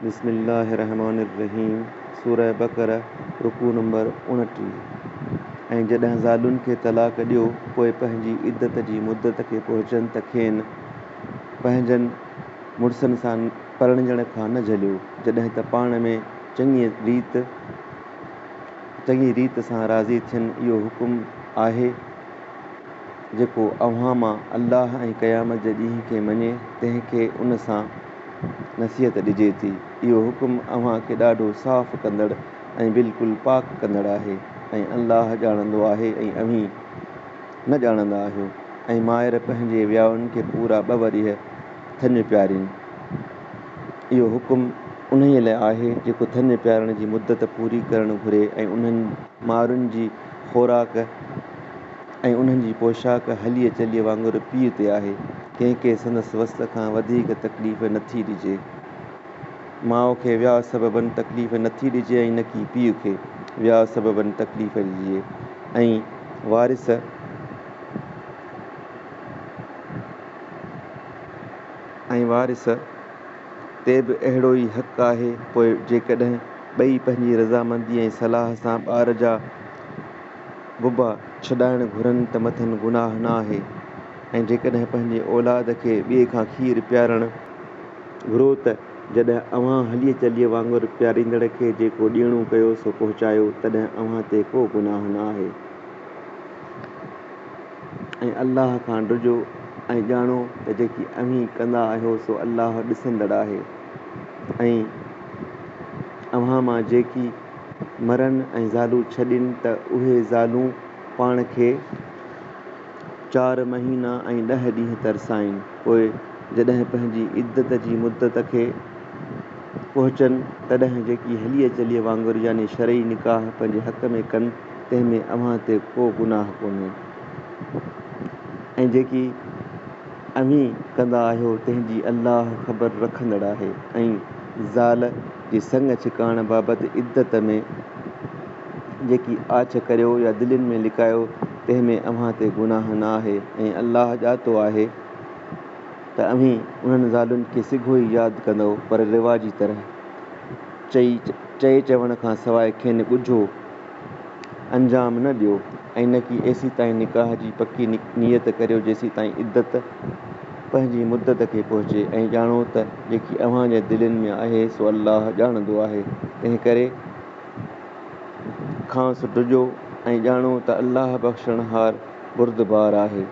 بسم الله الرحمٰن الرحيم سوره بقره رڪوع نمبر 29 ۽ جڏهن زالن کي طلاق ڏيو پوء پنهنجي عدت جي مدت کي پهچن ته کين پنهنجن مڙسن سان پرڻجڻ کان نه جهليو جڏهن ته پاڻ ۾ چڱي ريت سان راضي ٿين اهو حڪم آهي جيڪو اوهان مان الله ۽ قيامت جي ڏينهن کي مڃي تنهن کي ان سان نصيحت ڏجي ٿي. اهو حڪم اوهان کي ڏاڍو صاف ڪندڙ ۽ بلڪل پاڪ ڪندڙ آهي ۽ الله ڄاڻندو آهي ۽ اوهين نه ڄاڻندا آهيو. ۽ مائر پنهنجي ويائن کي پورا ٻه ورهيه ٿڃ پيارين. اهو حڪم انهيء لاء آهي جيڪو ٿڃ پيارڻ جي مدت پوري ڪرڻ گهري ۽ انهن مائرن جي خوراڪ ۽ انهن جي پوشاڪ هليء چليء وانگر پيء تي آهي. ڪنهن کي سندس وس کان وڌيڪ تڪليف نه ٿي ڏجي. ماء کي وياء سببن تڪليف نه ٿي ڏجي ۽ نڪي پيء کي وياء سببن تڪليف ڏجي ۽ وارث ۽ وارث تي به اهڙو ئي حق آهي. پوء جيڪڏهن ٻئي پنهنجي رضامندي ۽ صلاح سان ٻار جا ببا ڇڏائڻ گهرن ته مٿن گناهه نه آهي ۽ جيڪڏهن پنهنجي اولاد کي ٻئي کان کير پيارڻ گهرو ته جڏهن اوهان هليء چليء وانگر پياريندڙ کي جيڪو ڏيڻو ڪيو سو پهچايو تڏهن اوهان تي ڪو گناهه نه آهي ۽ الله کان ڊڄو ۽ ڄاڻو ته جيڪي اوهين ڪندا آهيو سو الله ڏسندڙ آهي ۽ اوهان مان جيڪي مرن ۽ زالون ڇڏين ته اهي زالون پاڻ کي چار مهينا ۽ ڏهه ڏينهن ترسائين، پوء جڏهن پنهنجي عدت جي مدت کي پهچن، تڏهن جيڪي هليء چليء وانگر يعني شرعي نڪاح پنهنجي حق ۾ ڪن، تنهن ۾ اوهان تي ڪو گناهه ڪونهي ۽ جيڪي اوهين ڪندا آهيو، تنهن جي الله خبر رکندڙ آهي ۽ زال جي سڱ ڇڪائڻ بابت عدت ۾ جيڪي آڇ ڪريو يا دلين ۾ لڪايو تنهن ۾ اوهان تي گناهه نه آهي ۽ الله ڄاتو آهي ته اوهين انهن زالن کي سگهو ئي ياد ڪندؤ پر رواجي طرح چئي چئي چوڻ کان سواء کين ڳجهو انجام نه ڏيو ۽ نڪي ايسيتائين نڪاح جي پڪي نيت ڪريو جيسيتائين عدت پنهنجي مدت کي پهچي ۽ ڄاڻو ته جيڪي اوهان جي دلين ۾ آهي سو الله ڄاڻندو آهي تنهنڪري کانئس ڊڄو ۽ ڄاڻو ته الله بخشڻهار بردبار آهي.